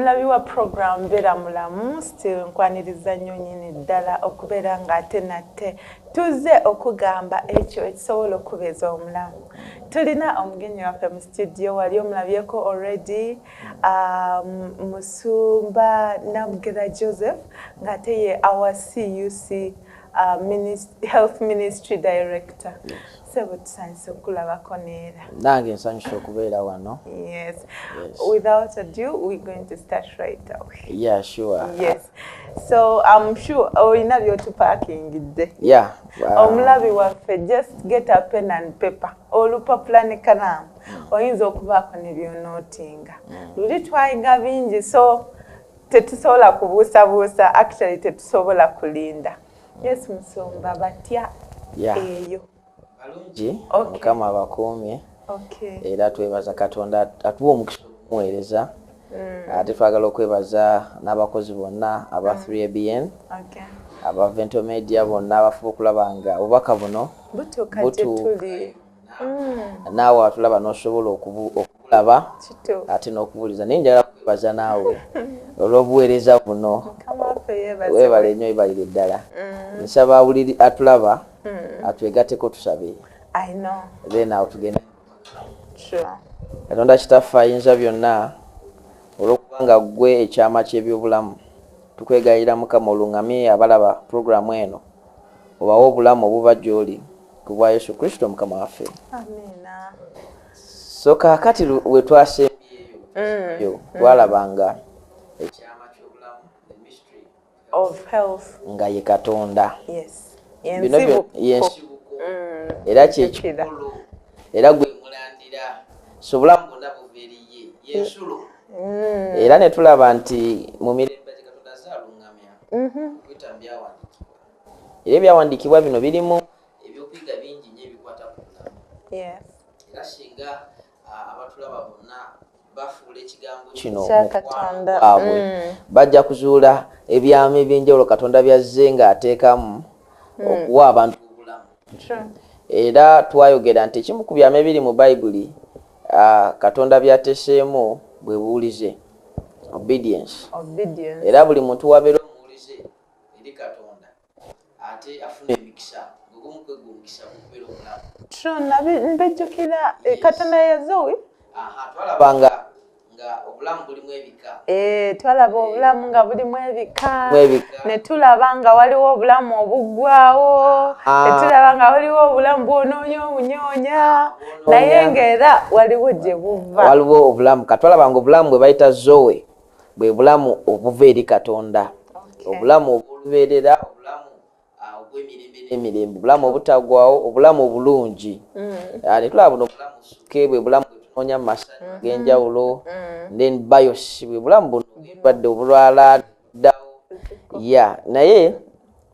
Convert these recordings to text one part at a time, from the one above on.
Omulabi wa program Beera Mulamu, still nkwaniriza nnyo nnyini ddala okubeera ng'ate nate tuzze okugamba ekyo ekisobola okubeeza omulamu. Tulina omugenyi waffe mu studio, wali omulabyeko already, Musumba Namugera Joseph, ng'ate ye our CUC Health Ministry Director. Sebo, tusanyuse okulabako neera. Nange nsanyusa okubeera wano. Yes. Without ado, we're going to start right away. Yeah, sure. Yes, so I'm sure olina byotupakingidde. Yeah. Omulabi waffe, just get a pen and paper, olupapula ne kalaamu, oyinza okubaako ne byonootinga. Luli twayiga bingi, so tetusobola kubuusabuusa, actually tetusobola kulinda. Yes, musumba, batya eyo? Balungi. Mukama abakuumye. Era twebaza Katonda atuwa omukisa okumuweereza. Ate twagala okwebaza n'abakozi bonna aba 3ABN, aba Vento Media bonna abafuba okulaba nga obubaka buno butuuka gye butuuka. tuli. Naawe atulaba n'osobola okubulaba ate n'okubuuliza. Naye njagala kwebaza naawe olw'obuweereza buno. Mukama waffe yeebazibwe. Weebale nnyo, weebalire ddala. Nsaba awuliri atulaba atwegatteko tusabe. I know. Then awo tugende. Sure. Katonda Kitaffe ayinza byonna, olw'okubanga ggwe ekyama ky'ebyobulamu, tukwegayirira, Mukama, oluŋŋamye abalaba puroguramu eno, obawe obulamu obuva gy'oli, ku bwa Yesu Kristo Mukama waffe. Amiina. So kaakati we twasembyeyo, twalabanga ekyama ky'obulamu, the mystery of health nga ye Katonda. Bino Yensibuko. Yensibuko era kyekikulu, era gwe mulandira, so obulamu bwonna buva eri ye, yensulo. Era ne tulaba nti mu mirembe gye Katonda azaaluŋŋamya okuyita mu byawandiikibwa, era ebyawandiikibwa bino birimu ebyokuyiga bingi nnyo ebikwata ku bulamu. Era singa abatulaba bonna bafuula ekigambo kino kya mukwano Katonda. gwabwe, bajja kuzuula ebyama ebyenjawulo Katonda byazze ng'ateekamu okuwa abantu obulamu. Era twayogera nti ekimu ku byama ebiri mu Bayibuli, Katonda byateseemu bwe buwulize, obedience. Obedience. Era buli muntu wabeera omuwulize eri Katonda, ate afuna emikisa, gwegumu kwegwa omukisa gukubeera omulamu. True. Mbejjukira Katonda ya Zoe. Aha, twalaba nga obulamu bulimu ebika. Twalaba obulamu nga bulimu ebika. Bulimu ebika. Ne tulaba nga waliwo obulamu obuggwawo. Ne tulaba nga waliwo obulamu bw'onoonya obunyoonya, naye ng'era waliwo gye buva. Waliwo obulamu. Katwalaba nga obulamu bwe bayita Zoe bwe bulamu obuva eri Katonda, obulamu obw'olubeerera, obulamu obw'emirembe n'emirembe, obulamu obutaggwawo, obulamu obulungi. Ne tulaba buno obulamu psuche, bwe bulamu bwe tunoonya mu masanyu ag'enjawulo. Then bios bwe bulamu buno obw'endwadde, obulwala ddawo ya. Naye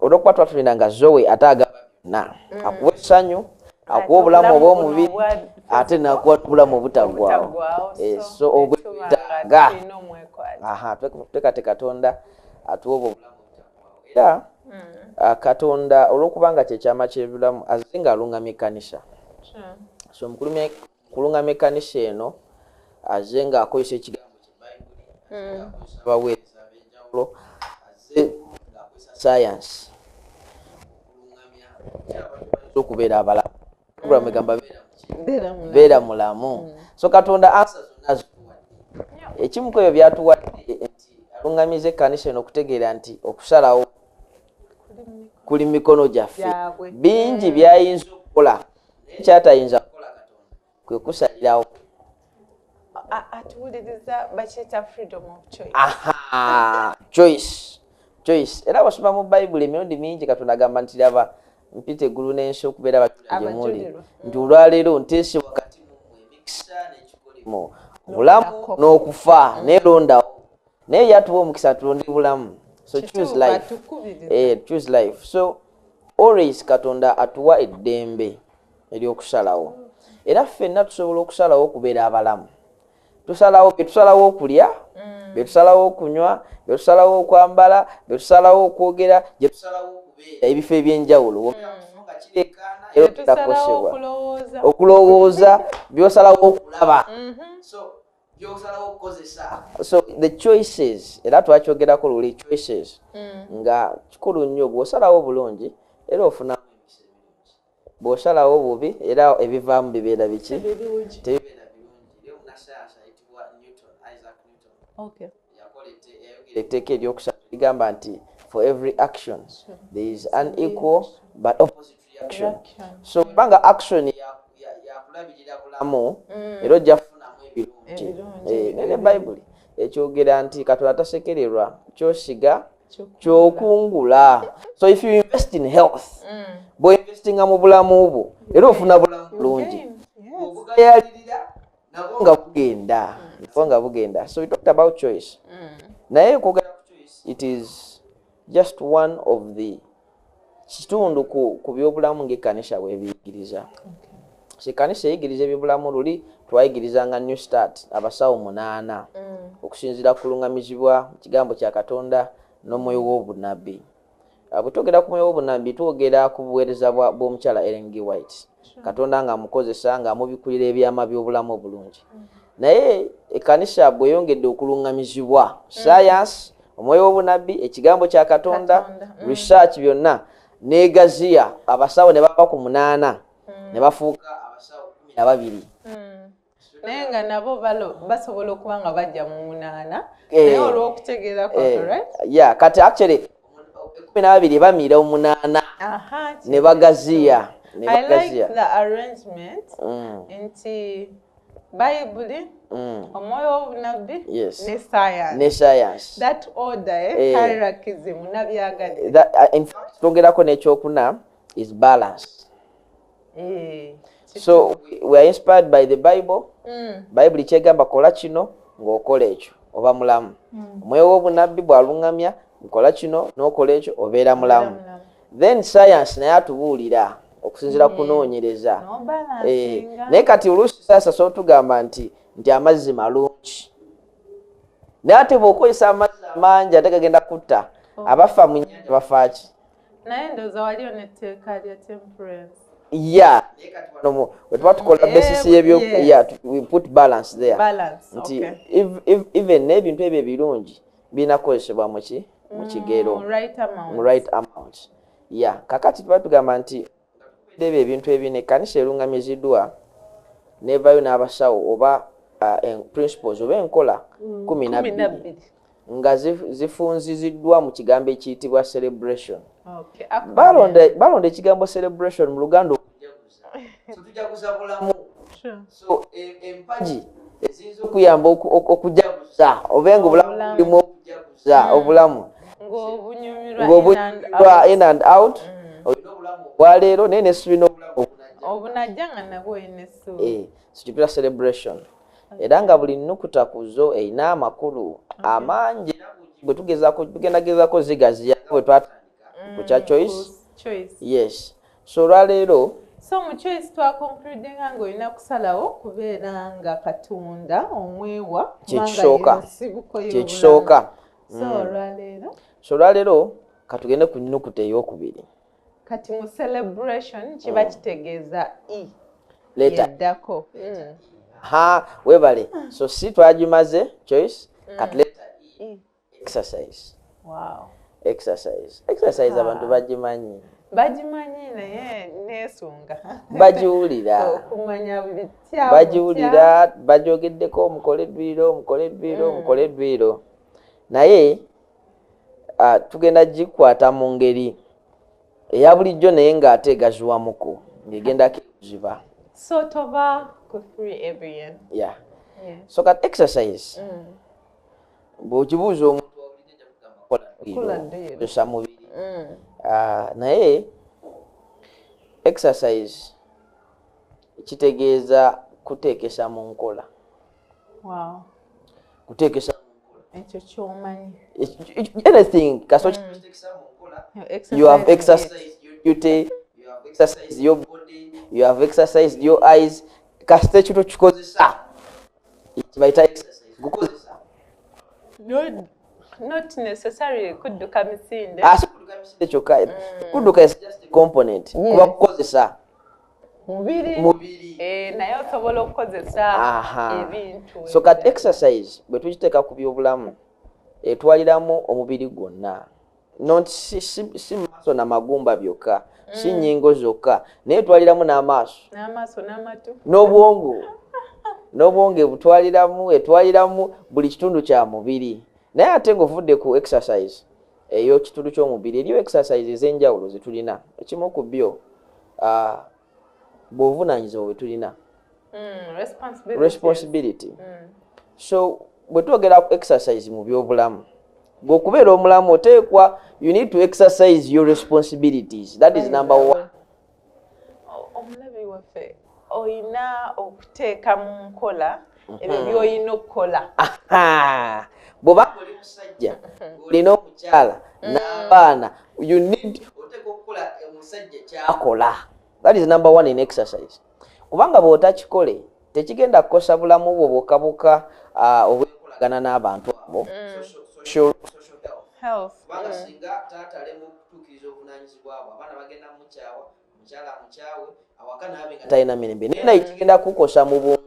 olwokuba twatulina nga Zoe ate agaba byonna, akuwa essanyu, akuwa obulamu obw'omubiri, ate nakuwa obulamu obutaggwawo. Obutaggwawo. So obwetaaga aha twekate Katonda atuwa obwo obulamu obutaggwawo. Era Katonda, olwokubanga kyekyama kyebulamu, azze nga alungamya ekkanisa. So mu kulungamya ekkanisa eno, azze ng'akozesa ekigambo kye Bayibuli, azze ng'akozesa abaweereza ab'enjawulo, azze ng'akozesa sayansi okulungamya abantu bayinza okubeera abalamu. Program egamba beera muki? Beera mulamu. So Katonda answer zonna zituwadde. Ekimu ku ebyo byatuwadde nti alungamiza ekkanisa eno okutegeera nti okusalawo kuli mu mikono gyaffe. Gyabwe. Bingi byayinza okukola, naye kyatayinza kukola Katonda kwe kusalirawo. Atuwuliriza bakiyita freedom of choice. Aha, choice, choice. Era wasoma mu Bayibuli emirundi mingi, Katonda agamba nti, "Laba, mpita eggulu n'ensi okubeera abajulirwa gye muli, Abajulirwa. nti olwaleero nteese wakati mummwe emikisa n'ekikolimo, obulamu n'okufa, naye londawo." Naye yatuwa omukisa tulonde bulamu. So choose Kituufu, life. atukubiriza. Choose life. So always Katonda atuwa eddembe ery'okusalawo, era ffenna tusobola okusalawo okubeera abalamu. Tusalawo bye tusalawo okulya, bye tusalawo okunywa, bye tusalawo okwambala, bye tusalawo okwogera, gye tusalawo okubeera, ebifo ebyenjawulo. Wobeera mu kifo nga kireekaana, era ogenda Tusalawo kukosebwa. okulowooza. Okulowooza, byosalawo okulaba. So Byosalawo okukozesa. So the choices, era twakyogerako luli, choices nga kikulu nnyo. Bw'osalawo bulungi era ofunamu emikisa emirungi, bw'osalawo bubi era ebivaamu bibeera biki? Birungi. Tebibeera birungi. Era omunasayansi ayitibwa Newton, Isaac Newton, yakola yayogera etteeka eryokusatu ligamba nti for every action there is an equal but opposite reaction. Reaction. So kubanga action yakulabirira bulamu, era ojja kufunamu ebirungi. Ebirungi. Eh, naye ne Bayibuli ekyogera nti Katonda tasekererwa, kyosiga kyokungula. So if you invest in health, bw'oinvestinga mu bulamu bwo, era ofuna bulamu bulungi. Gain, yes. Obugayalirira nabwo nga bugenda, nabwo nga bugenda. So we talked about choice, naye okwogera ku choice, it is just one of the kitundu ku byobulamu ng'ekkanisa bwebiyigiriza. So ekkanisa eyigiriza ebyobulamu. Luli twayigirizanga New Start, abasawo 8, okusinziira ku luŋŋamizibwa mu kigambo kya Katonda n'omwoyo w'obunabbi. Bwe twogera ku mwoyo w'obunabbi, twogera ku buweereza bw'omukyala Ellen G. White, Katonda ng'amukozesa ng'amubikulira ebyama by'obulamu obulungi. Naye ekkanisa bweyongedde okuluŋŋamizibwa science, omwoyo w'obunabbi, ekigambo kya Katonda, Katonda, research, byonna negaziya, abasawo ne bava ku 8 ne bafuuka abasawo 12. Naye nga nabo basobola okuba nga bajja mu 8, Eh. naye olw'okutegeera kwaffe, right? Yeah, kati actually 12 bamira 8 ne bagaziya, ne I like bagaziya. the arrangement nti Bayibuli, omwoyo w'obunabbi, ne science. Ne science. That order, eh, Eh. hierarchism nabyagadde. That, in fact, twongerako n'ekyokuna is balance. So we are inspired by the Bible. Bayibuli kyegamba, kola kino ng'okola ekyo, oba mulamu. Omwoyo w'obunabbi bw'aluŋŋamya, nkola kino n'okola ekyo, obeera mulamu. Mulamu. Then science naye atubuulira okusinziira ku kunoonyereza. No Eh, balancinga. Naye kati oluusi science asobola tugamba nti amazzi malungi, naye ate bw'okozesa amazzi amangi ate gagenda kutta. Abafa mu nnyanja bafaaki? Naye ndowooza waliyo n'etteeka lya temperance. Ya, naye kati wano bwe tuba tukola Eh, basis y'ebyo, yeah, we put balance there. Balance. Nti if, even n'ebintu ebyo ebirungi birina kukozesebwa muki? Mu kigero. Mu right amount. Mu right amount, yeah. Kakati tuba tugamba nti ebyo ebintu ebina, ekkanisa erungamiziddwa nevayo n'abasawo oba principles oba enkola kumi kumi nabbiri nabbiri nga zifunziziddwa mu kigambo ekiyitibwa celebration. Balonda ekigambo celebration, mu Luganda okujaguza. So tujaguza bulamu. So empagi eziyinza okuyamba okujaguza obe nga obulamu Obulamu. bulimu okujaguza obulamu, ng'obunyumirwa in and ng'obunyumirwa out. In and out. Olina obulamu obwaleero naye nesubira n'obulamu obunajja. Obunajja nga nabwo olina essuubi. Eh, so kitula celebration, era nga buli nnukuta ku zo erina amakulu amangi. Era bwe tugezaako, tugenda gezaako zigaziya nga bwe twatandika ku kya choice. Ku choice. Yes, so olwaleero, So mu choice twaconcludinga ng'olina kusalawo kubeera nga Katonda omwewa, kubanga Kyekisooka. ye nsibuko y'obulamu. Kyekisooka. So olwaleero, So olwaleero katugende ku nnukuta eyokubiri. Kati mu celebration kiba kitegeeza e Letter. yeddako. Ha, webale. So si twagimaze choice, kati letter E, E. exercise. Wow. Exercise, exercise, Ah. abantu bagimanyi. Bagimanyi, naye neesunga Bagiwulira. okumanya bitya. Bagiwulira, bagyogeddeko, mukole eddwiro, mukole eddwiro, mukole eddwiro, naye tugenda gikwata mu ngeri eya bulijjo, naye ng'ate egaziwamuko, ng'egendako eziba. So tova ku 3 ABN. Yeah. Yeah. So kati exercise, bw'okibuuza omuntu wabulijjo ajja kugamba kola Kola dduyiro, dduyiro. kozesa mubiri. Ah, naye exercise kitegeeza kuteekesa mu nkola. Kuteekesa mu nkola. Ekyo kyomanyi. Anything kasita okiteekesa mu nkola, you have exercised your duty, you have exercised your body, you have exercised your eyes. Kasita ekintu kikozesa, kibayita exercise, kukozesa. Not necessarily kudduka misinde. Ah, si kudduka misinde kyokka. Kudduka is just a component. Kuba kukozesa. Mubiri. Naye osobola okukozesa ebintu. So kati exercise bwe tukiteeka ku byobulamu etwaliramu omubiri gwonna, not si maaso namagumba byokka, si nnyingo zokka, naye etwaliramu n'amaaso n'obwongo. N'obwongo ebutwaliramu, etwaliramu buli kitundu kya mubiri. Naye ate ng'ovudde ku exercise ey'ekitundu ky'omubiri, eriyo exercise ez'enjawulo ze tulina. Ekimu ku byo bw'obuvunaanyizibwa bwe tulina, responsibility. So bwe twogera ku exercise mu byobulamu, bw'okubeera omulamu oteekwa, you need to exercise your responsibilities. That is number one. Omulabi waffe, oyina okuteeka mu nkola ebyo by'olina okukola. Bw'oba oli musajja, olina omukyala n'abaana, you need, oteeka okukola omusajja kyakola. That is number one in exercise, kubanga bw'otakikole tekigenda kukosa bulamu bwo bwokka bwokka obwekolagana n'abantu abo, social health. Kubanga singa taata alema okutuukiriza obuvunaanyizibwa bwe, abaana bagenda mukyawa, mukyala mukyawe, awaka naabe nga talina mirembe. Naye naye kigenda kukosa mu bwongo,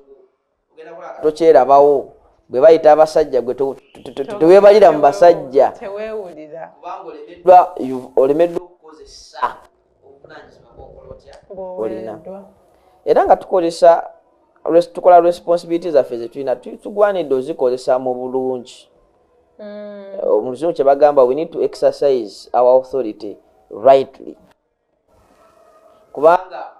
ogenda kulaba tokyerabawo. Bwe bayita abasajja, gwe teweebalira mu basajja kubanga olemeddwa okukozesa obuvunaanyizibwa bwokola otya olina. Era nga tukozesa, tukola responsibility zaffe zetulina, tugwanidde ozikozesa mu bulungi. Mu Luzungu kye bagamba, we need to exercise our authority rightly, kubanga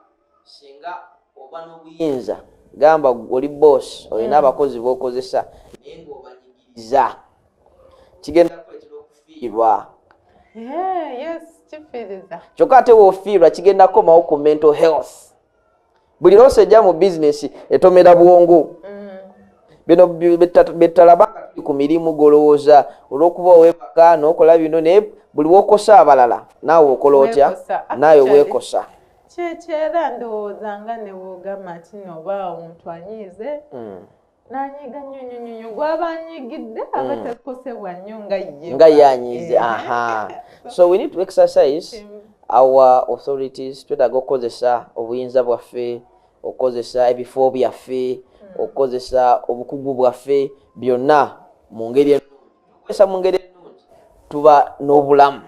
singa oba n'obuyinza, gamba oli boss, olina abakozi b'okozesa, naye ng'obanyigiriza, kigenda kuleetera okufiirwa. Kyokka ate w'ofiirwa kigenda kukomawo ku mental health. Buli loss ejja mu bizinesi etomera bwongo. Bino betalaba nga tuli ku mirimu, golowooza olw'okuba owebaka n'okola bino, naye buli wokosa abalala naawe okola otya? Naawe weekosa. Kyekyera ndowooza nga ne woogamba nti noba omuntu anyiize, nanyiiga nnyo nnyo nnyo, gwaba anyigidde aba takosebwa nnyo nga ye. Nga ye anyiize. Aha, so we need to exercise our authorities. Twetaaga okukozesa obuyinza bwaffe, okukozesa ebifo byaffe, okukozesa obukugu bwaffe byonna mu ngeri ennungi. Okukozesa mu ngeri ennungi tuba n'obulamu.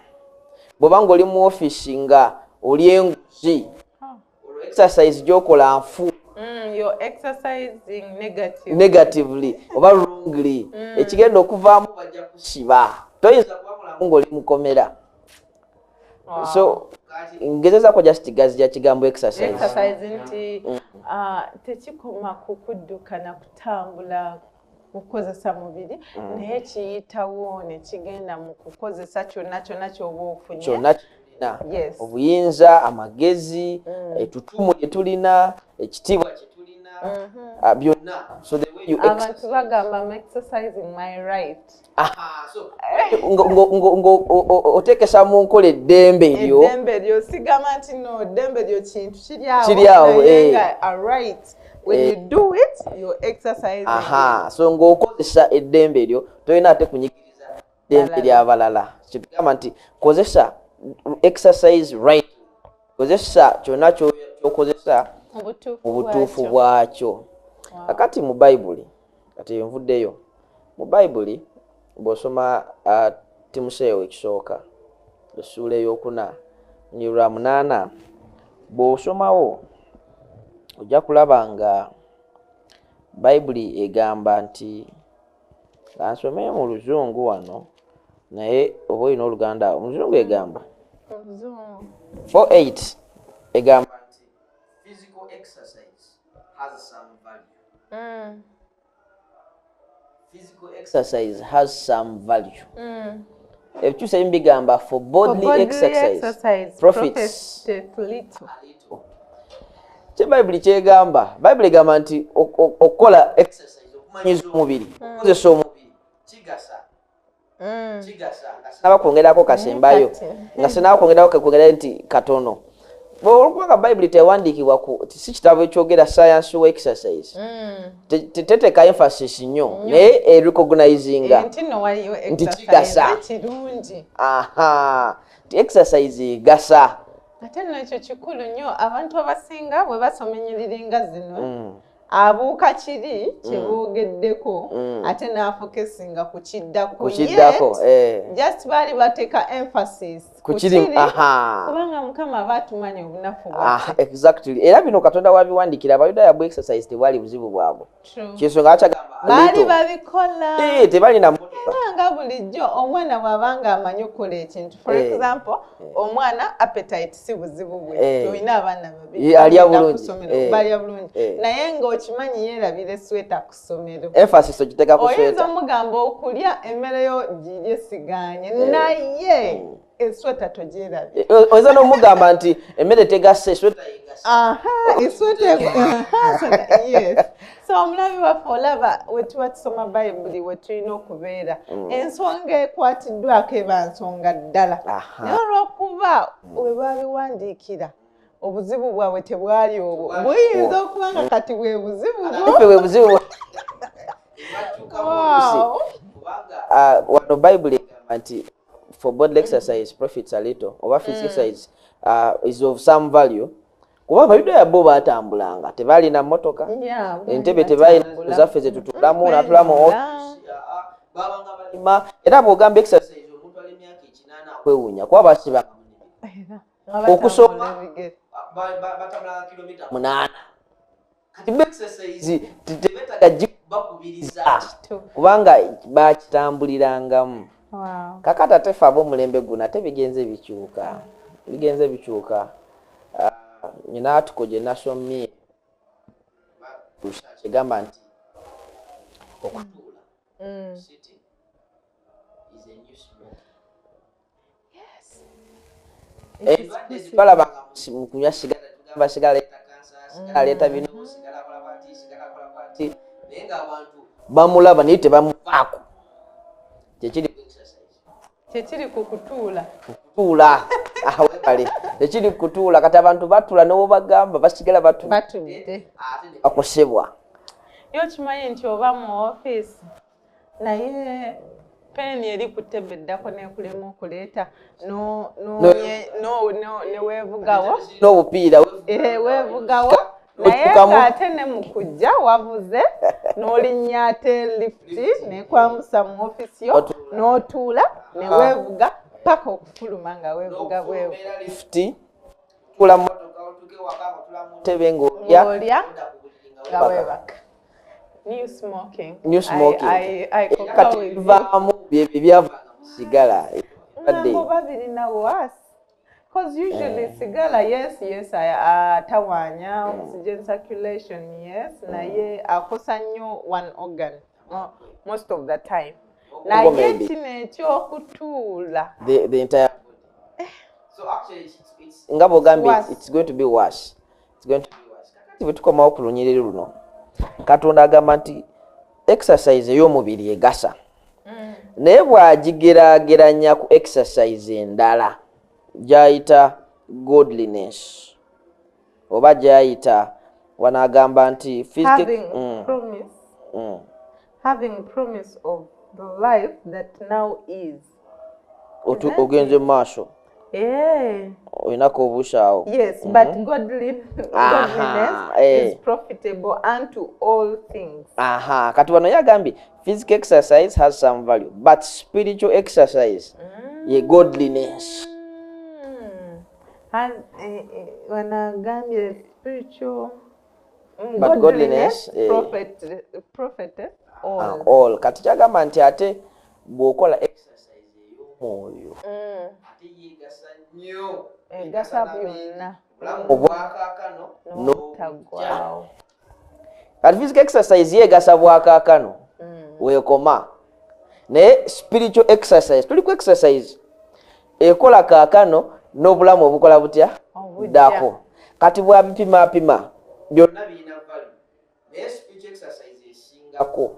Bw'oba nga oli mu ofiisi nga oli enguzi, olwo exercise gy'okola nfu. You're exercising negative. Negatively oba wrongly, ekigenda okuvaamu bajja kusiba. Toyinza kuba mulamu ng'oli mukomera. So ngezezaako just gaziya kigambo exercise. Exercise nti tekikoma ku kudduka na kutambula, kukozesa mubiri, naye kiyitawo ne kigenda mu kukozesa kyonna kyonna ky'oba ofunye. Kyonna kyetulina, obuyinza, amagezi, ettutumu lye tulina, ekitiibwa kye tulina, byonna. So the way you Abantu bagamba, "I'm exercising my right." Aha, so oteekesa mu nkola eddembe eryo. Eddembe lyo, sigamba nti no ddembe lyo kintu kiri awo, Kiri awo, naye eh. nga a right, when you do it, you're exercising. Aha, so ng'okozesa eddembe eryo, tolina ate kunyigiriza ddembe Balala. ly'abalala. Kyetugamba nti kozesa, exercise right, kozesa kyonna ky'okozesa mu butuufu mu butuufu bwakyo. Bwakyo. Kakati mu Bayibuli, kati nvuddeyo mu Bayibuli, bw'osoma Timoseewo ekisooka essuula eyokuna lwa 8, bw'osomawo ojja kulaba nga Bayibuli egamba nti, kansome mu Luzungu wano, naye oba olina Oluganda awo. Mu Luzungu egamba Oluzungu. 48 egamba nti physical exercise has some value. Physical exercise has some value. Ebikyusa ebimu bigamba for For bodily, bodily exercise, exercise profits profiteth little. Kye Bayibuli kyegamba, Bayibuli egamba nti okukola exercise, okumanyiza omubiri, okukozesa omubiri kigasa. Kigasa nga sinaba kwongerako kasembayo, Kati. nga sinaba kwongerako kwongerayo nti katono. Olwokubanga Bayibuli tewandiikibwa ku, si kitabo ekyogera science wa exercise, teteeka emphasis nnyo, naye erecognizinga Nti no waliyo nti kigasa. exercise kirungi. Aha, nti exercise egasa. Ate nno ekyo kikulu nnyo. Abantu abasinga bwe basoma ennyiriri nga zino, abuuka kiri kyeboogeddeko, ate n'afocusinga ku kiddako. Ku kiddako. Just baali bateeka emphasis ku kiri, kubanga Mukama aba atumanya obunafu bwaffe. Exactly. Era bino Katonda wabiwandiikira Abayudaaya. Bu exercise tebwali buzibu bwabwe. Kyensonga akyagamba. Baali babikola. Tebalina mmotoka. Era nga bulijjo omwana bw'aba nga amanyi okukola ekintu, for example, omwana appetite si buzibu bwe. Olina abaana babiri, alya bagenda bulungi. ku ssomero, balya bulungi, naye ng'okimanyi yeerabira esweta ku ssomero. Emphasis ogiteeka ku Oyinza sweta. omugamba okulya emmere yo girye siganye, naye esweta togyerabira. Oyinza n'omugamba nti emmere tegase, esweta yegase. Aha, esweta aha, sweta, yes. So omulabi waffe, olaba we tuba tusoma Bayibuli we tulina okubeera, ensonga ekwatiddwako eba nsonga ddala. Naye olwokuba we babiwandiikira obuzibu bwabwe tebwali obwo, buyinza okuba nga kati bwe buzibu bwo. Ffe bwe buzibu. Ah, wano Bayibuli egamba nti for bodily exercise profits a little, oba physical exercise is of some value, kuba Abayudaaya bo baatambulanga, tebalina mmotoka, entebe tebalina batambula. Zaffe zetutulamu natulamu. Batambula. Babanga balima. Era bw'ogamba exercise, omuntu ali emyaka 80 akwewuunya, kuba basibanga Era, nga okusoma. batambula ebigere. Batambulanga kilomita 8. Kati bo exercise tebetaaga bakubiriza, kubanga bakitambulirangamu. Kakati ate ffe ab'omulembe guno ate bigenze bikyuka, bigenze bikyuka. Ah, nyina article gye nasomye, research egamba nti okutuula, sitting is a new smoke. Endwadde balabanga mu kunywa sigala, tugamba sigala aleeta kansa, sigala aleeta bino, sigala akola bwati, sigala akola bwati, naye ng'abantu bamulaba naye tebamuvaako. Kyekiri ku exercise. Kyekiri ku kutuula. Kutuula. Ah, webale. Tekiri kutuula. Kati abantu batula, newobagamba basigala batudde. Batudde. Ate ne bakosebwa. Ye okimanyi nti oba mu ofiisi, naye peeni eri ku tebe eddako nekulema okuleeta, neweevugawo. N'obupiira. Weevugawo, naye Otuukamu. ng'ate ne mu kujja wavuze n'olinnya ate lifuti nekwambusa mu ofiisi yo, n'otuula neweevuga paka okufuluma nga weevuga bwevu. Lifuti, tula mu motoka, otuuke waka nga otula mu ntebe ng'olya. Ng'olya nga weebaka. New smoking. New smoking. I concur Kati with you. bivaamu byebyo byavanga mu sigala. Badde. Ngamba oba birina worse. Because usually sigala, yes, atawaanya oxygen circulation, yes, naye akosa nnyo one organ most of the time. Naye Maybe. kino ekyokutuula, The entire body. So actually it's nga bw'ogambye, Worse. it's going to be worse, it's going to be worse. Kakati bwe tukomawo ku lunyiriri luno, Katonda agamba nti exercise ey'omubiri egasa, naye bw'agigeraageranya ku exercise endala gy'ayita godliness, oba gy'ayita wano agamba nti physical having promise, having promise of the life that now is. Ogenze mu maaso. Olinako obuusaawo. Yes, but godliness is profitable unto all things. Aha, kati wano yagambye physical exercise has some value, but spiritual exercise ye godliness. Wanagambye spiritual But godliness, profit all. Ah, all. Kati kyagamba nti ate bw'okola exercise ey'omwoyo, ate yeegasa nnyo. Egasa byonna. Obulamu obwakaakano n'obujja. N'obutaggwaawo. Kati physical exercise yeegasa bwakaakano weekoma, naye spiritual exercise, tuli ku exercise ekola kaakano n'obulamu obukola butya? Obujja. Ddako. Kati bwabipimapima byonna birina value, naye spiritual exercise esingako.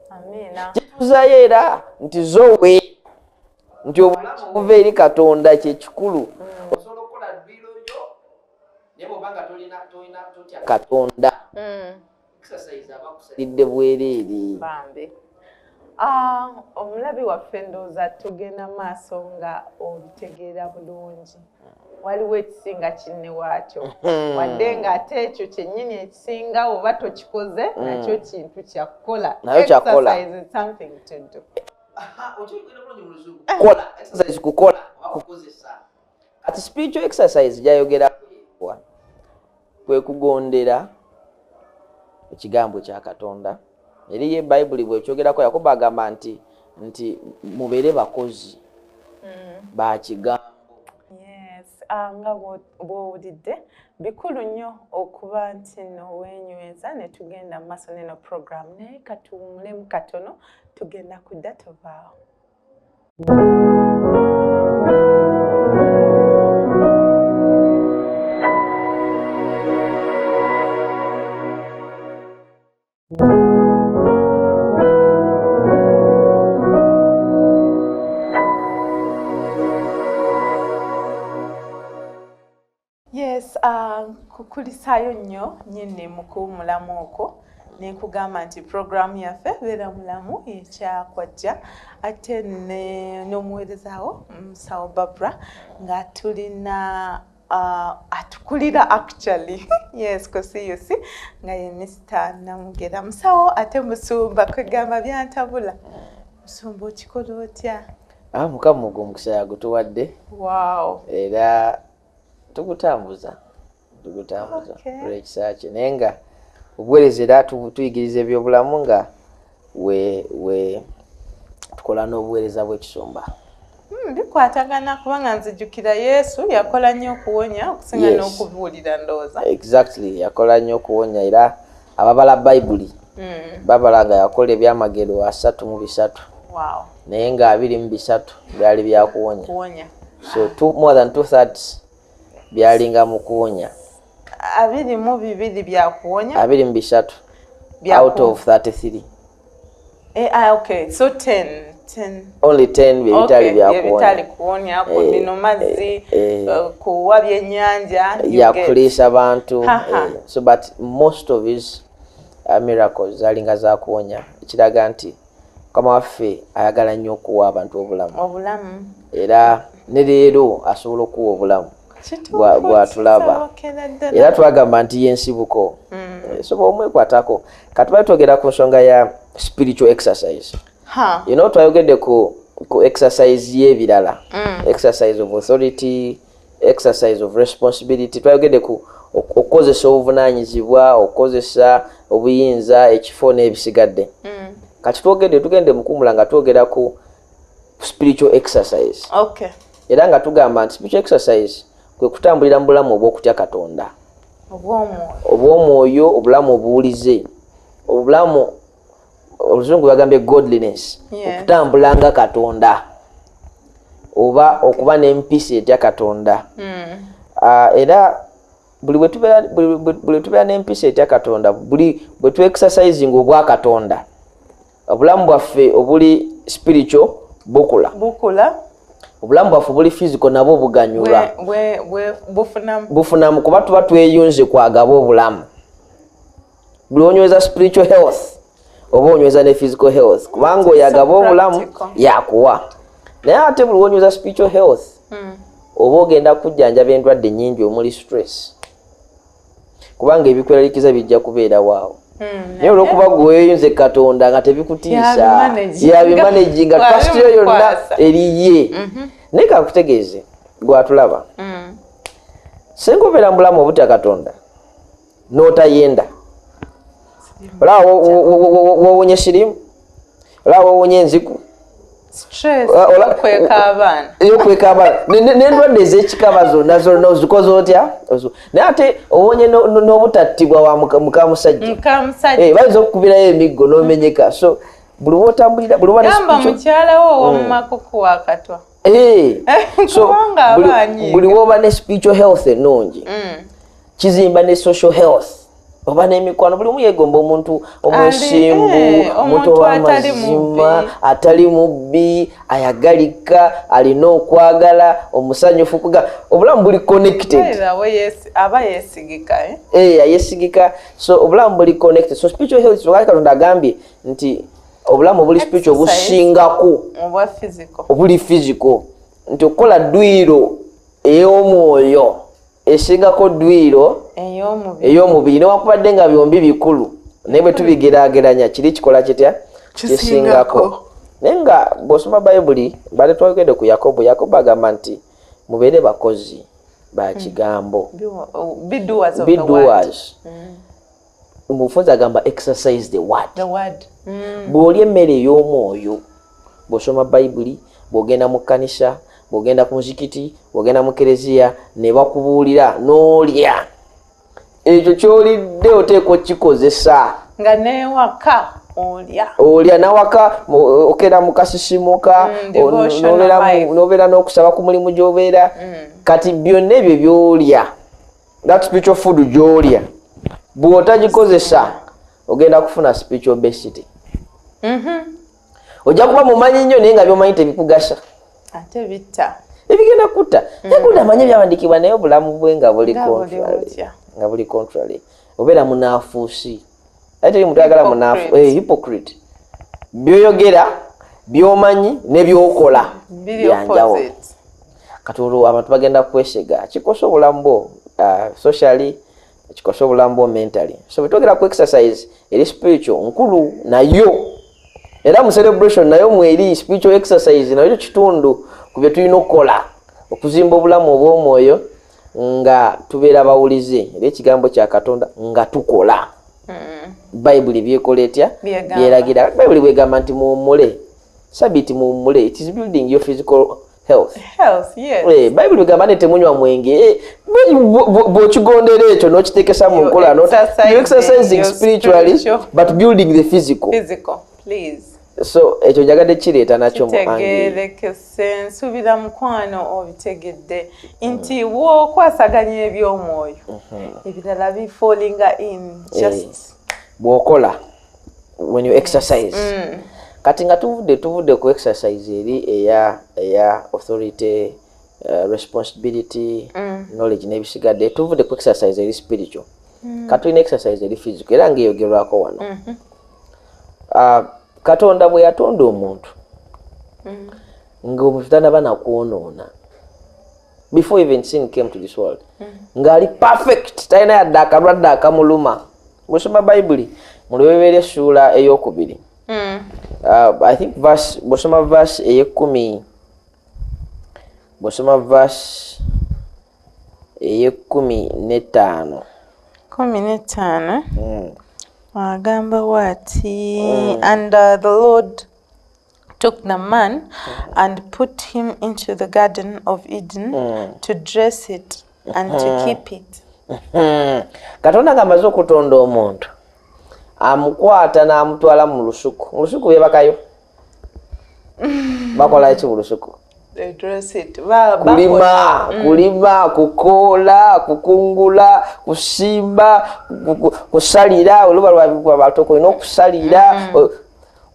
Amiina. Kituzayo era nti zowe nti obulamu obuva eri Katonda kyekikulu. Osobola okukola ddwiro yo, naye bwobanga tolina totya Katonda, exercise aba akusalidde bwereere. Bambi. Omulabi waffe, ndowooza tugenda maaso nga obitegeera bulungi. Waliwo ekisinga kinne waakyo, wadde ng'ate ekyo kyennyini ekisinga oba tokikoze, nakyo kintu kyakukola. Nakyo kyakukola. Exercise is something to do. Kukola exercise, kukola oba kukozesa. Kati spiritual exercise gyayogera kwe kugondera ekigambo kya Katonda. Eri ye Bayibuli bwekyogerako, Yakobo agamba nti mubeere bakozi ba kigambo. Yes, nga bw'owulidde, bikulu nnyo okuba nti no weenyweza ne tugenda mu maaso neno program. Naye katuwumulemu katono, tugenda kudda, tovaawo. Yes, kukulisaayo nnyo nnyini mu kuwumulamu okwo, nenkugamba nti programu yaffe Beera Mulamu ekyakwajja, ate n'omuweerezaawo Musawo Barbara, nga tulina atukulira actually, yes, ku CUC, nga ye Mr Namugera, musawo ate musumba. Kwegamba byantabula, musumba okikola otya? Ah, Mukama ogwo omukisa yagutuwadde. Era tugutambuza, tugutambuza olw'ekisa kye. Naye nga obuweereza era tuyigiriza ebyobulamu nga we tukola n'obuweereza bw'ekisumba. Bikwatagana kubanga nzijukira Yesu yakola nnyo okuwonya okusinga n'okubuulira, ndowooza. Exactly, yakola nnyo okuwonya, era ababala Bayibuli babala nga yakola ebyamagero 33, naye nga 23 byali byakuwonya. Kuwonya. So more than 2/3 byalinga mu kuwonya. 22 byakuwonya. 23 out of 33. Eh, ah, okay, so 10 10. Only 10 bye bitali byakuwonya. Byebitali kuwonya, ku bino mazzi, kuwa byennyanja, you get. Yakuliisa bantu. So but most of his miracles zalinga zakuwonya, ekiraga nti Mukama waffe ayagala nnyo okuwa abantu obulamu. Obulamu. Era ne leero asobola okuwa obulamu. Kituufu, Gwatulaba. kisobokera ddala. Era twagamba nti yensibuko. So bwomwekwatako, kati bali twogera ku nsonga ya spiritual exercise. Twayogedde ku exercise y'ebirala, exercise of authority, exercise of responsibility. Twayogedde ku okukozesa obuvunaanyizibwa, okukozesa obuyinza, ekifo n'ebisigadde. Kati tugende mukumula nga twogera ku spiritual exercise. Era nga tugamba nti spiritual exercise kwe kutambulira mu bulamu obw'okutya Katonda, obw'omwoyo. Obw'omwoyo, obulamu obuwulize, obulamu oluzungu bagambye godliness. Okutambula nga Katonda oba okuba n'empisa etya Katonda. Era buli bwe tubeera n'empisa etya Katonda, buli bwe tu exercising obwa Katonda, obulamu bwaffe obuli spiritual bukula. Bukula. Obulamu bwaffe obuli physical nabwo buganyulwa. Bufunamu. Bufunamu, kuba tuba tweyunze kwagaba obulamu. Buli onyweza spiritual health oba onyweza ne physical health, kubanga oyo agaba obulamu Practical. yakuwa. Naye ate buli wonyweza spiritual health, oba ogenda kujjanjaba endwadde nnyingi omuli stress, kubanga ebikweraliikiza bijja kubeera waawo. Naye olwokuba gwe weeyunze Katonda nga tebikutiisa, Yabimanaginga. yabimanaginga, trust yo yonna Wabimukwasa. eriye. Naye kakutegeeze gwatulaba, senga obeera mu bulamu obutya Katonda n'otayenda, olaba wowonye sirimu, olaba wowonye enziku, Stress, okweka abaana. Eyokweka abaana n'endwadde ez'ekikaba zonna zonna ozikoze otya? Naye ate owonye n'obutattibwa wa mukamusajja. Mukamusajja. Bayinza okukubirayo emiggo n'omenyeka. So buli wotambulira, buli woba ne Gamba spiritual mukyala wo ow'omumakuku wakatwa. So, Kubanga aba anyiiga. buli woba ne spiritual health ennungi, kizimba ne social health, oba n'emikwano. Buli omu yeegomba omuntu omwesimbu, omuntu omuntu atali ow'amazima, mubbi. Atali mubbi, ayagalika, alina okwagala, omusanyufu. Kuga obulamu buli connected. By the way, yes, aba yeesigika, eh? Ayesigika. So obulamu buli connected. So spiritual health, so Katonda agambye nti Obulamu obuli spiritual busingako obuli physical, nti okukola dduyiro ey'omwoyo esingako dduyiro ey'omubiri, newakubadde nga byombi bikulu, naye bwe tubigeraageranya kiri kikola kitya? Kisingako. Naye nga bw'osoma Bayibuli, bale twogedde ku Yakobo. Yakobo agamba nti mubeere bakozi ba kigambo, be doers. Be doers. Mubufunze agamba exercise the word. Bw'olya emmere ey'omwoyo, bw'osoma Bayibuli, bw'ogenda mu kkanisa, bw'ogenda ku muzikiti, bw'ogenda mu kereziya ne bakubuulira n'olya, ekyo ky'olidde oteekwa okikozesa. Nga newaka olya. Olya nawaka, okera mu kasisimuka, n'obeera n'okusaba ku mulimu gy'obeera. Kati byonna ebyo by'olya, that spiritual food gy'olya, bw'otagikozesa ogenda kufuna spiritual obesity. Ojja kuba mumanyi nnyo, naye nga byomanyi tebikugasa. Ate bitta. Ebigenda kutta. Naye amanyi ebyawandiikibwa, naye obulamu bwe nga buli contrary, nga buli contrary. Obeera munaafuusi, ate teri muntu ayagala munaafu, hypocrite. Byoyogera, byomanyi ne byokola byanjawulo. Kati olwo abantu bagenda kwesega. Kikosa obulamu bwo socially, kikosa obulamu bwo mentally. So bwetwogera ku exercise eri spiritual, nkulu nayo, era mu celebration nayo mweri spiritual exercise, nayo kitundu ku bye tulina okukola okuzimba obulamu obw'omwoyo, nga tubeera bawulize era ekigambo kya Katonda, nga tukola Bayibuli byekola etya? Byeragira. Bayibuli bwegamba nti muwummule Sabiti, muwummule, it is building your physical health. Bayibuli bwegamba nti temunywa mwenge, bw'okigondera ekyo n'okitekesa mu nkola, exercising spiritually but building the physical. Physical, please. So ekyo njagadde kireeta nakyo. Kitegerekese. Nsuubira mukwano obitegedde nti bw'okwasaganya eby'omwoyo, ebirala bifallinga in just. Bw'okola, when you exercise. Kati nga tuvudde ku exercise eri eya authority, responsibility, knowledge n'ebisigadde, tuvudde ku exercise eri spiritual. Kati tulina exercise eri physical, era ng'eyogerwako wano. Katonda bwe yatonda omuntu, ng'omuntu tanaba nakwonoona, before even sin came to this world, ng'ali perfect, talina yadde akalwadde akamuluma. Bw'osoma Bayibuli mu Lubereberye essuula eyokubiri, I think verse, bw'osoma verse ey'ekumi, bw'osoma verse ey'e15. 15. Agamba bwati, "And the Lord took the man and put him into the Garden of Eden to dress it and to keep it." Katonda ng'amaze okutonda omuntu, amukwata n'amutwala mu lusuku. Mu lusuku beebakayo, bakola ki mu lusuku? They dress it. Kulima, kulima, kukoola, kukungula, kusimba, kusalira. Oluba lwabatoko olina okusalira,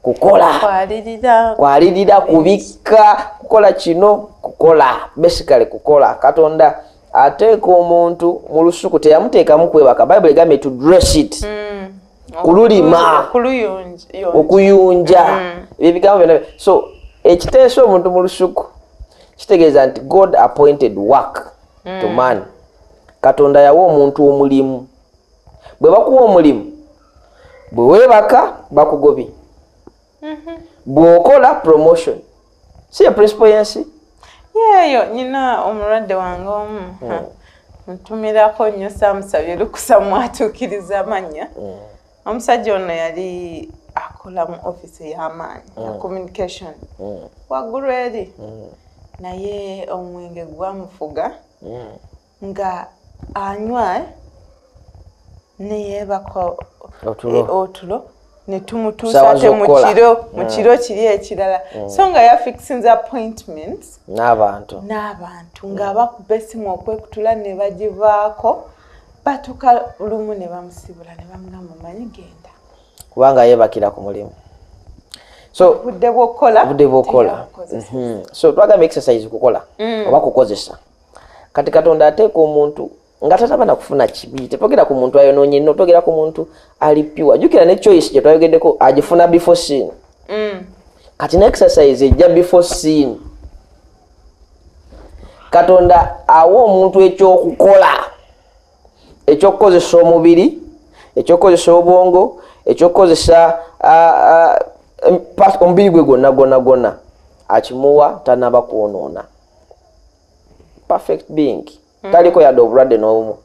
kukola. Kwalirira. Kwalirira, kubikka, kukola kino, kukola, basically kukola. Katonda ateeka omuntu mu lusuku, teyamuteekamu kwebaka. Bayibuli egambye to dress it, kululima, Kuluyonja. Okuyunja ebyo ebigambo byonna. So ekiteesa omuntu mu lusuku kitegeeza nti God appointed work to man. Katonda yawa omuntu omulimu. Bwe bakuwa omulimu, bwe weebaka bakugobye, bw'okola promotion. Si ye principle y'ensi? Yeeyo. Nyina omulwadde wange omu ntumirako nnyo, saamusabye lukusa mwatuukiriza amannya. Omusajja ono yali akola mu offisi ey'amaanyi ya communication waggulu eri, naye omwenge gwamufuga nga anywa neyeebaka. Otulo. Otulo netumutuusa Ssaawa ate mu z'okukola. kiro, mu kiro kiri ekirala. So nga yafixinze appointments n'abantu. N'abantu nga bakuba essimu okwekutula ne bagivaako. Batuuka lumu ne bamusibula ne bamugamba, "Manyi genda." Kubanga yeebakira ku mulimu. So budde bw'okukola obudde bw'okukola. Teyabukozesa. So twagamba exercise kukola oba kukozesa. Kati Katonda ateeka omuntu nga tataba nakufuna kibi. Tetwogera ku muntu ayonoonye nno, twogera ku muntu ali pure. Jjukira ne choice gye twayogeddeko agifuna before sin. Kati ne exercise ejja before sin. Katonda awa omuntu ekyokukola, ekyokukozesa omubiri, ekyokukozesa obwongo, ekyokukozesa omubiri gwe gwonna gwonna gwonna, akimuwa tanaba kwonoona. Perfect being, taliko yadde obulwadde n'obumu.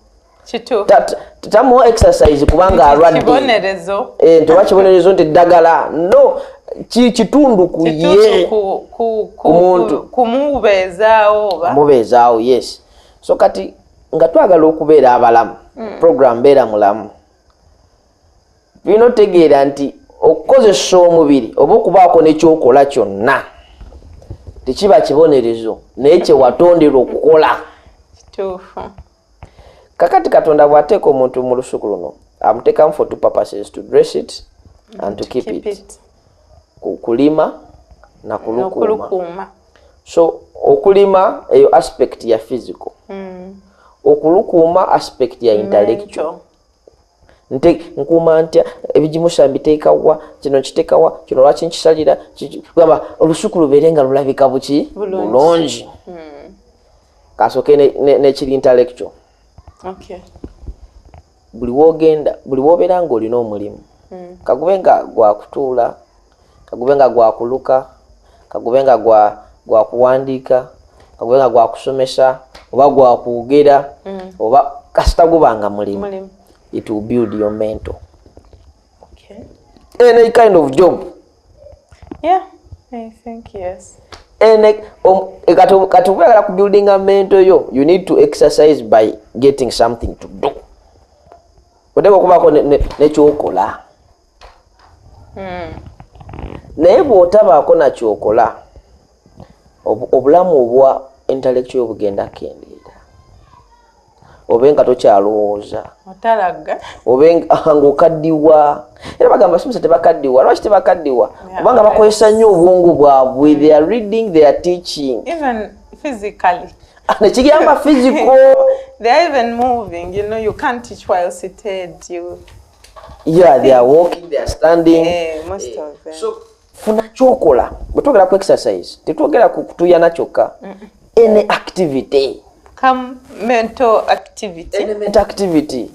Tamuwa exercise kubanga alwadde. Kibonerezo. Nti oba kibonerezo nti eddagala no kitundu ku ye ku muntu. Kumubeezaawo oba Mubeezaawo, yes. So kati nga twagala okubeera abalamu, program Beera Mulamu, tulina otegeera nti okukozesa omubiri oba okubaako nekyokola kyonna tekiba kibonerezo, naye kyewatonderwa okukola. Kakati Katonda bw'ateeka omuntu mu lusuku luno, amuteekamu for two purposes: to dress it and to keep it. Kulima na kulukuuma. N'okulukuuma. So okulima eyo aspect ya physical, okulukuuma aspect ya intellectual. Mental. Nte nkuuma ntya ebigimusa? Mbiteekawa? Kino nkiteekawa? Kino lwaki nkisalira? Kugamba olusuku lubeere nga lulabika buki? Bulungi. Bulungi. Kasooke nekiri intellectual. Buli wogenda, buli wobeera ng'olina omulimu, kagube nga gwakutuula, kagube nga gwakuluka, kagube nga gwakuwandiika, kagube nga gwakusomesa oba gwakwogera, oba kasita gubanga mulimu, Mulimu. it will build your mental. Any kind of job. Yeah, I think yes. Kati oyagala kubuildinga mental yo, you need to exercise by getting something to do. Oteeka okubaako nekyokola. Naye bw'otabaako nakyokola, obulamu obwa intellectual bugenda kendeera, obe nga tokyalowooza. Otalaga. Obe ng'okaddiwa. Era bagamba basomesa tebakaddiwa. Lwaki tebakaddiwa? Kubanga bakozesa nnyo obwongo bwabwe. They are reading, they are teaching. Even physically. Nekigamba physical. They are even moving. You can't teach while seated. You Yeah, they are walking, they are standing. Most of them. So funa kyokola. Bwe twogera ku exercise, tetwogera ku kutuyana kyokka. Any activity. Come mental activity. Any mental activity.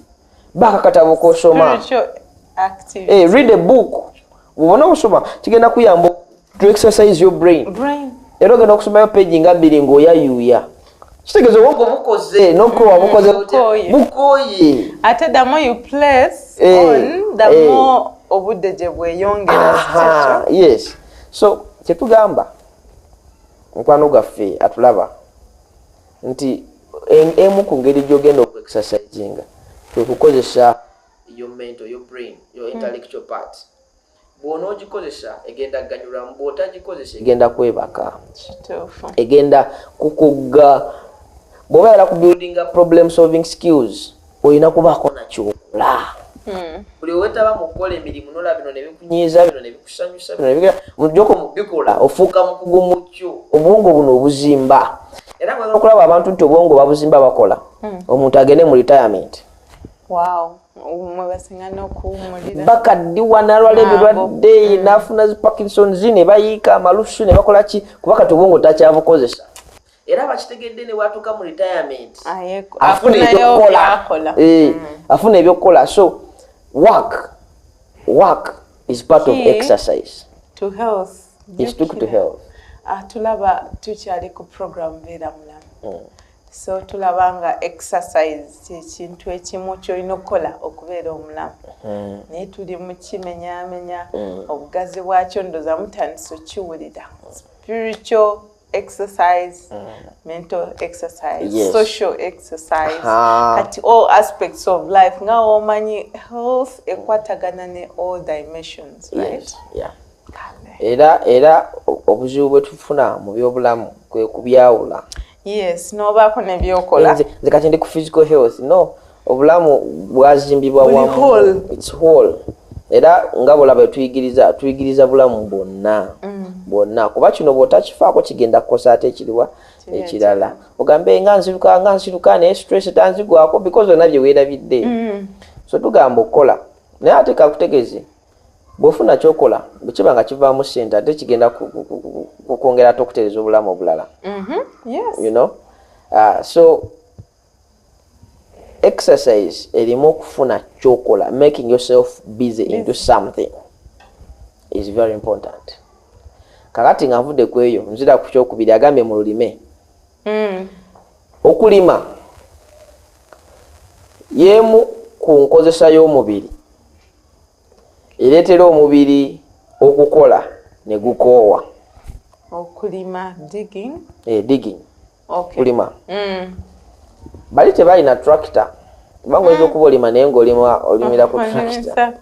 Baka katabo kosoma. Spiritual activity. Read a book. Bw'obona osoma kigenda kuyamba to exercise your brain. Brain. Era ogenda okusomayo page nga 2 ng'oyayuuya, kitegeeza obwongo bukoze n'okukowa bukoze butya? Bukooye. Bukooye. Ate the more you place on, the more obudde gye bweyongera. Aha, yes. So kyetugamba mukwano gwaffe atulaba nti emu ku ngeri gy'ogenda okuexercisinga kwe kukozesa your mental, your brain, your intellectual part. Bw'onoogikozesa egenda kuganyulwamu, bw'otagikozesa egenda kwebaka. Egenda kukugga. Bw'oba yala kubuildinga problem solving skills, olina kubaako nakyokola. Buli wetaba mu kukola emirimu nola bino nebikunyiiza, bino nebikusanyusa, bino mujjoko mu bikola, ofuuka mukugu mu kyo. Obwongo buno obuzimba. Era mwagala okulaba abantu nti obwongo babuzimba bakola, omuntu agende mu retirement. Wow, mwe basinga n'okuwummulira. Bakaddiwa n'alwala ebirwadde, n'afuna zi Parkinsons, ne bayiika amalusu ne bakola ki, kuba kati obwongo takyabukozesa. Era bakitegedde ne bwatuuka mu retirement afuna afunayo ebyokukola. Byakola. Afuna ebyokukola. So work is part of Key exercise. To health. Is to health. Ah, tulaba tukyali ku program Beera Mulamu. So tulaba nga exercise kyekintu ekimu kyolina okukola okubeera omulamu, naye tuli mu kimenyaamenya obugazi bwakyo. Ndoza mutandise okiwulira: spiritual exercise, mental exercise, social exercise. Kati all aspects of life, nga womanyi health ekwatagana ne all dimensions, right? Yes. Yeah. Kale. Era obuzibu bwe tufuna mu byobulamu kwe kubyawula. Yes, n'obaako nebyokola. Nze kati ndi ku physical health. No, obulamu bwazimbibwa Buli wamu. whole. It's whole. Era nga bwolaba tuyigiriza bulamu bwonna bwonna, kuba kino bw'otakifaako kigenda kukosa ate ekiriwa Kiri. Ekirala ogambe nga nziruka naye stress tanzigwako because olina bye weerabidde. So tugamba okukola, naye ate kakutegeeze Bw'ofuna kyokola, bwe kiba nga kivaamu ssente, ate kigenda kwongera ate okutereeza obulamu obulala. So exercise erimu okufuna kyokola. Making yourself busy into something is very important. Kakati nga nvudde ku eyo, nzira ku kyokubiri, agambye mu lulime. Okulima y'emu ku nkozesa y'omubiri ereetera omubiri okukola ne gukoowa. Okulima, digging. Eh, digging. Kulima. Bali tebalina tractor, kubanga oyinza okuba olima naye ng'olima olimira ku tractor.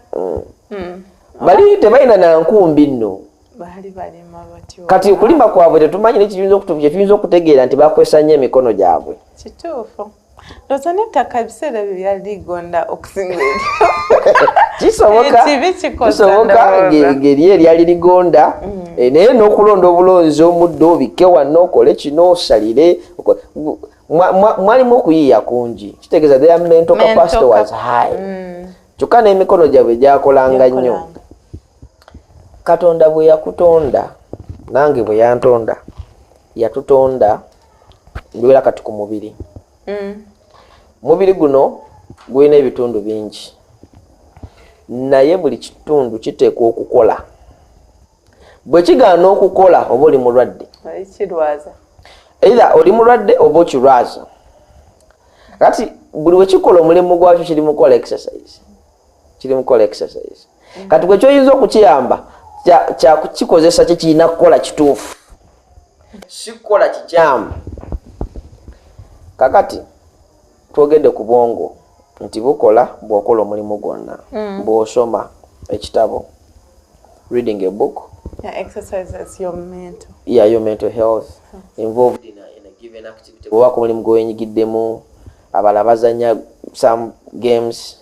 Bali tebalina na nkumbi nno. Baali balima batyo. Kati okulima kwabwe tetumanyi, kyetuyinza okutegeera nti bakozesa nnyo emikono gyabwe. Kituufu. Ndowooza n'ettaka ebiseera ebyo byali ligonda okusinga eryo. Kisoboka. Ekibi kikosa. Kisoboka. Ndowooza. Ngeri eryali ligonda. Naye n'okulonda obulonzi omuddo, obikke wano, okole kino, osalire, mwalimu okuyiiya kungi. Kitegeeza their mental capacity was high. Kyokka n'emikono gyabwe gyakolanga nnyo. Gyakolanga. Katonda bwe yakutonda, nange bwe yantonda, yatutonda, ndiwera kati ku mubiri. Mubiri guno gulina ebitundu bingi, naye buli kitundu kiteekwa okukola. Bwe kigaana okukola, oba oli mulwadde. Oli kirwaza. Either oli mulwadde oba okirwaza. Kati buli bwe kikola omulimu gwakyo, kiri mukola exercise, kiri mukola exercise. Kati gwe kyoyinza okukiyamba kyakukikozesa kye kirina kukola kituufu, si kukola kikyamu. Kakati twogedde ku bwongo nti bukola bw'okola omulimu gwonna. Bw'osoma ekitabo, reading a book, Yeah, exercises your mental. Yeah, your mental health involved in a given activity. Bw'obaako omulimu gwewenyigiddemu, abalala bazanya some games,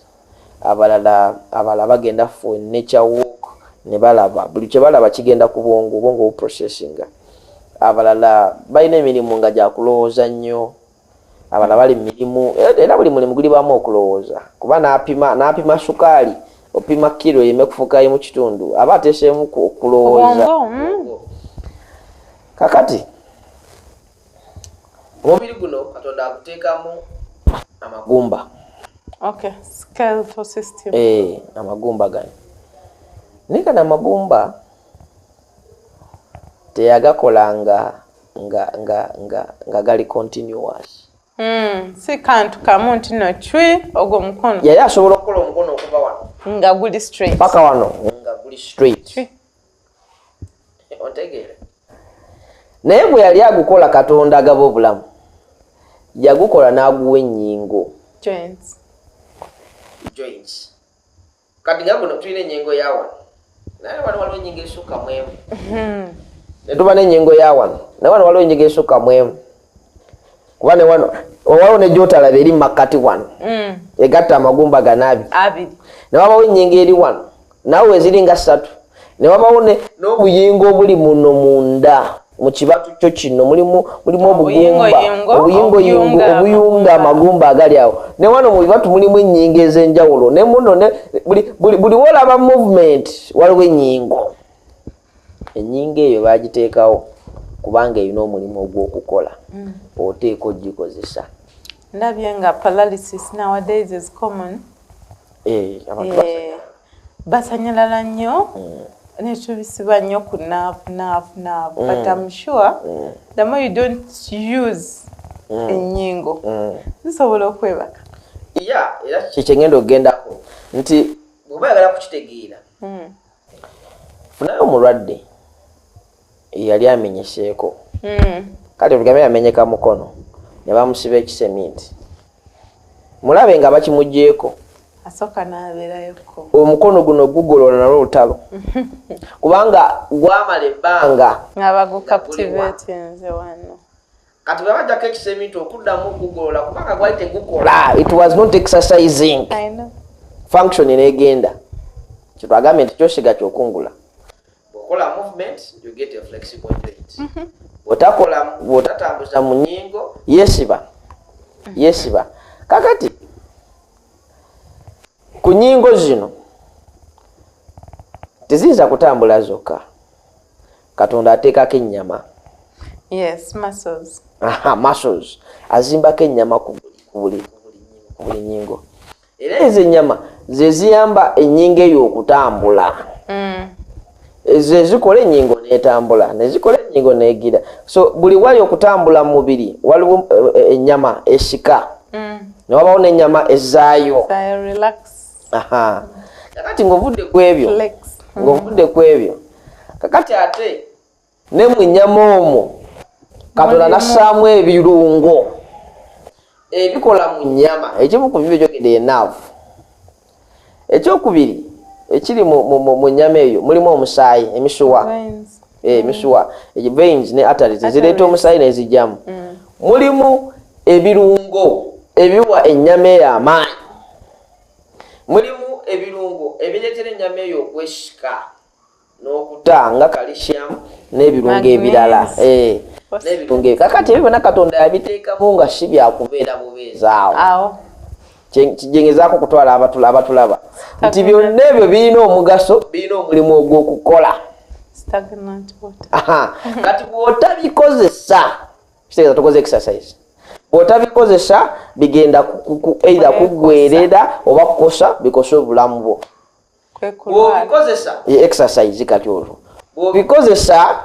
abalala bagenda for nature walk ne balaba buli kye balaba kigenda ku bwongo, obwongo buprocessinga. Abalala balina emirimu nga gyakulowooza nnyo, abalala bali mu mirimu, era buli mulimu gulibamu okulowooza, kuba n'apima sukaali, opima kiro ereme kufuukayo mu kitundu, aba ateeseemu okulowooza. Obwongo. Kakati omubiri guno Katonda aguteekamu amagumba. Okay, skeletal system. Eh, amagumba gano, naye kano amagumba teyagakola nga gali continuous. Si kantu kamu nti no cwi ogwo mukono. Yali asobola okukola omukono okuva wano nga guli straight paka wano nga guli straight. Cwi. Ontegeera? Naye bwe yali agukola, Katonda agaba obulamu, yagukola n'aguwa ennyingo. Joints. Joints. Kati nga guno tulina ennyingo ya wano, naye wano waliwo ennyingo esukka mu emu, ne tuba n'ennyingo ya wano, naye wano waliwo ennyingo esukka mu emu, kuba ne wano waliwo ne gyotalaba eri mu makkati wano, egatta amagumba gano abiri. Abiri. Ne wabawo ennyingo eri wano, nawe weziri nga ssatu, ne wabawo n'obuyingo obuli muno munda mu kibatu kyo kino, mulimu obugumba. Obuyingoyingo, obuyingoyingo obuyunga obuyunga amagumba agali awo. Ne wano mu bibatu mulimu ennyingo ez'enjawulo, ne muno ne buli wolaba movement waliwo ennyingo. Ennyingo eyo bagiteekawo kubanga erina omulimu ogw'okukola, oteeka ogikozesa. Ndabye nga paralysis nowadays is common. Eh, abantu basanyalala nnyo, netubisiba nnyo ku nerve, nerve, nerve, but I'm sure the more you don't use ennyingo, zisobola okwebaka. Ya, era kyekyengenda okugendako nti bw'oba oyagala kukitegeera, funayo omulwadde eyali amenyeseeko. Kale tugambe yamenyeka mukono, ne bamusiba ekiseminti, mulabe nga bakimugyeko. Asooka n'abeerayoko. Omukono guno gugolola nalwo olutalo, kubanga gwamala ebbanga nga bagucaptivatinze wano. Kati bwe bajjako ekiseminti, okuddamu okugolola, kubanga gwali tegukola, it was not exercising. I know. Function negenda. Kyetwagambye nti kyosiga kyokungula. Bw'okola movement, you get a flexible joint. Bw'otakola, bw'otatambuza mu nnyingo, yeesiba, yeesiba. Kakati ku nnyingo zino Teziyinza kutambula zokka. Katonda ateekako ennyama. Yes, muscles. Aha, muscles. Azimbako ennyama ku buli nnyingo. Era ezo ennyama ze ziyamba ennyingo eyo okutambula. Ezo ezikola ennyingo n'etambula, nezikola ennyingo n'egira. So buli wali okutambula mu mubiri waliwo ennyama esika. Ne wabawo n'ennyama ezzaayo. Relax. Aha. Kakati ng'ovudde ku ebyo. Ng'ovudde ku ebyo. Kakati ate ne mu nnyama omwo Katonda n'assaamu ebirungo ebikola mu nnyama. Ekimu ku bibyo kyogedde ye nerve. Ekyokubiri ekiri mu nnyama eyo mulimu omusaayi, emisuwa. Emisuwa, veins ne arteries ezireeta omusaayi n'ezijjamu. Mulimu ebirungo ebiwa ennyama eyo amaanyi. Mulimu ebirungo ebireetera ennyama eyo okwesika n'okuta nga calcium n'ebirungo ebirala. N'ebirungo. Kakati ebyo byonna Katonda yabiteekamu nga si byakubeera bubeezi awo. Kijengezaako okutwala abatulaba nti byonna ebyo birina omugaso, birina omulimu ogw'okukola. Kati bw'otabikozesa, kitegeeza tokoze exercise. Bw'otabikozesa bigenda either kuggwerera oba kukosa, bikose obulamu bwo. Bw'obikozesa exercise, kati olwo bw'obikozesa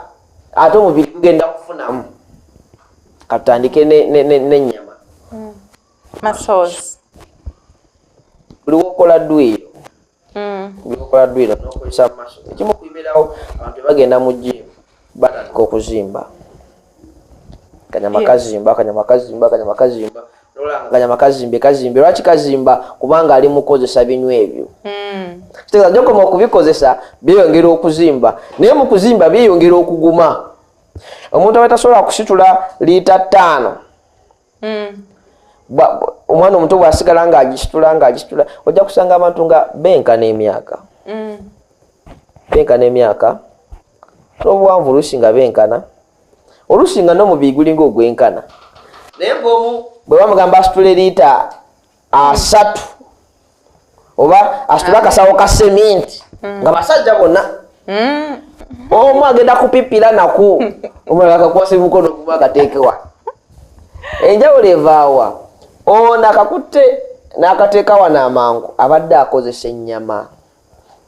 ate omubiri gugenda kufunamu. Katutandike n'ennyama. Muscles. Buli wokola dduyiro, buli wokola dduyiro n'okozesa muscle. Ekimu kubeerawo, abantu bagenda mu gym batandika okuzimba. Kanyama kazimba, kanyama kazimba, kanyama kazimba, kanyama kazimbe kazimbe. Lwaki kazimba? Kubanga ali mukozesa binywa ebyo. Kitegeeza gyokoma okubikozesa byeyongera okuzimba, naye mu kuzimba byeyongera okuguma. Omuntu aba tasobola kusitula liita 5, omwana omuto bw'asigala ng'agisitula ng'agisitula, ojja kusanga abantu nga benkana emyaka, benkana emyaka n'obuwanvu, oluusi nga benkana, oluusi nga n'omubiri gulinga ogwenkana, naye ng'omu bwe bamugamba asitula liita 30 oba asitule akasawo ka seminti, nga basajja bonna, omu agenda kupipira naku, omulala akakwasa mukono gumu akateekewa. Enjawulo evaawa? Ono akakutte n'akateeka wano amangu, abadde akozesa ennyama.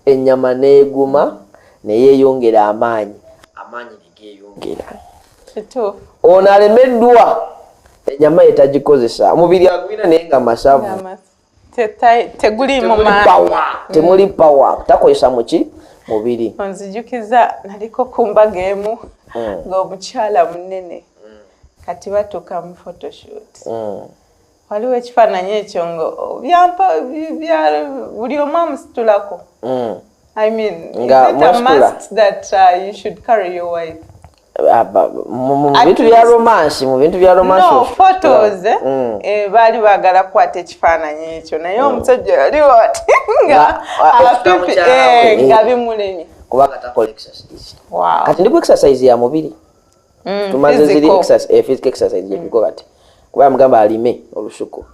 Ennyama n'eguma neyeeyongera amaanyi, amaanyi negeeyongera. Ono alemeddwa, ennyama ye tagikozesa, omubiri agwina naye nga masavu. Tegulimu. Temuli power, takozesa muki mubiri. Onzijukiza naliko ku mbaga emu ng'omukyala munene, kati batuuka mu photoshoot, waliwo ekifaananyi ekyo nga byampa buli omu amusitulako. I mean, nga is it a must that you should carry your wife? Mu bintu bya romance, mu bintu bya romance. No photos, eh? Baali baagala kukwata ekifaananyi ekyo, naye omusajja yaliwo ati nga apipi nga bimulemye. Kubanga takola exercise. Kati ndi ku exercise ya mubiri, tumaze ziri physical exercise gyetuko kati, kuba mugamba alime olusuku.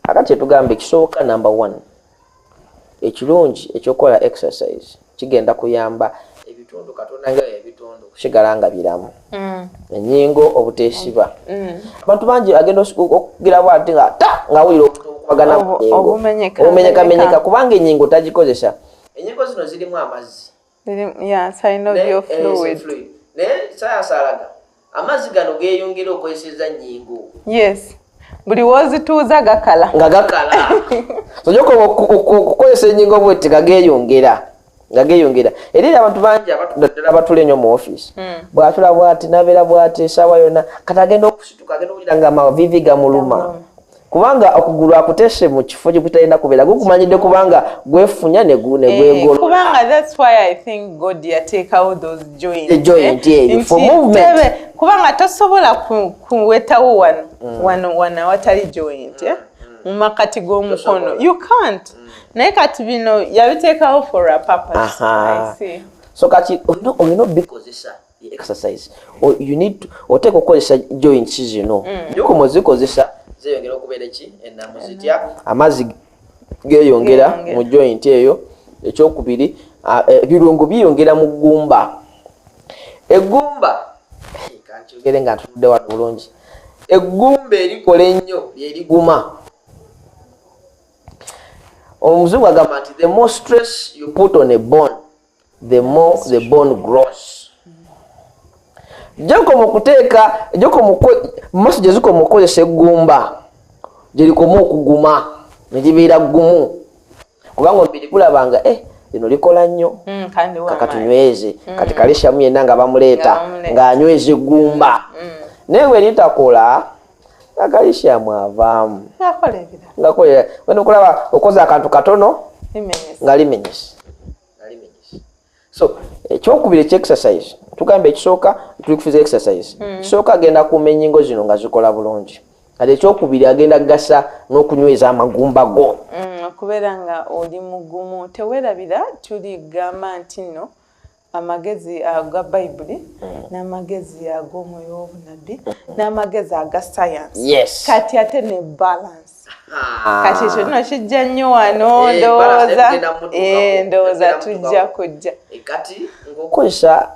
Akati kyetugamba ekisooka, number one, ekirungi ekyokukola exercise kigenda kuyamba ebitundu Katonda nga ebitundu kusigala nga biramu, ennyingo obuteesiba. Abantu bangi agenda okugira bwati nga ta ngaawulira okubagana nyingo obumenyekamenyeka, kubanga ennyingo tagikozesa. Ennyingo zino zirimu amazzi, naye sayansi alaga amazzi gano geeyongera okozeseza nnyingo. Yes, buli wozituuza gakala. Nga gakala. Ojja okukozesa ennyingo bweti nga geeyongera, nga geeyongera. Era eri abantu bangi naddala abatula ennyo mu ofiisi, bw'atula bwati nabeera bwati esaawa yonna, kati agenda okusituka agenda okuwulira nga amavivi gamuluma, kubanga okugulu akuteese mu kifo gye kutalina kubeera, gukumanyidde kubanga gwefunya ne gwegolola. Kubanga that's why I think God yateekawo those joints. The joint eyo for movement. Kubanga tosobola kuwetawo wano, wano wano awatali joint, eh? Mu makati g'omukono you can't. Naye kati bino yabiteekawo for a purpose. I see. So kati olina obikozesa exercise. You need to oteeka okukozesa joints zino. Gyokoma ozikozesa zeyongera okubeera eki ennamu zitya, amazzi geeyongera mu joint eyo. Ekyokubiri, Ebirungo byeyongera mu ggumba. Eggumba, kankyogere nga ntudde wano bulungi, eggumba erikola ennyo lyeriguma. Omuzungu agamba nti the more stress you put on a bone, the more the bone grows. Gyokoma okuteeka, maaso gye zikoma okukozesa eggumba, gye likoma okuguma ne libeera ggumu, kubanga omubiri gulaba nga lino likola nnyo, kakatunyweze. Kati calcium yenna nga bamuleeta ng'anyweza eggumba, naye bwe litakola nga calcium avaamu ngakolera wena okulaba okoze akantu katono nga limenyese. So ekyokubiri ekyexercise, tugamba ekisooka tuli kufiza exercise, kisooka agenda kuuma ennyingo zino nga zikola bulungi. Kati ekyokubiri agenda gasa n'okunyweza amagumba go. Okubeera nga oli mugumu. Teweerabira tuligamba nti nno amagezi aga Bayibuli n'amagezi ag'omwoyo w'obunabbi n'amagezi aga sayansi, kati ate ne balance. Kati ekyo nno kijja nnyo wano, ndowooza tujja kujja. Kati ng'okozesa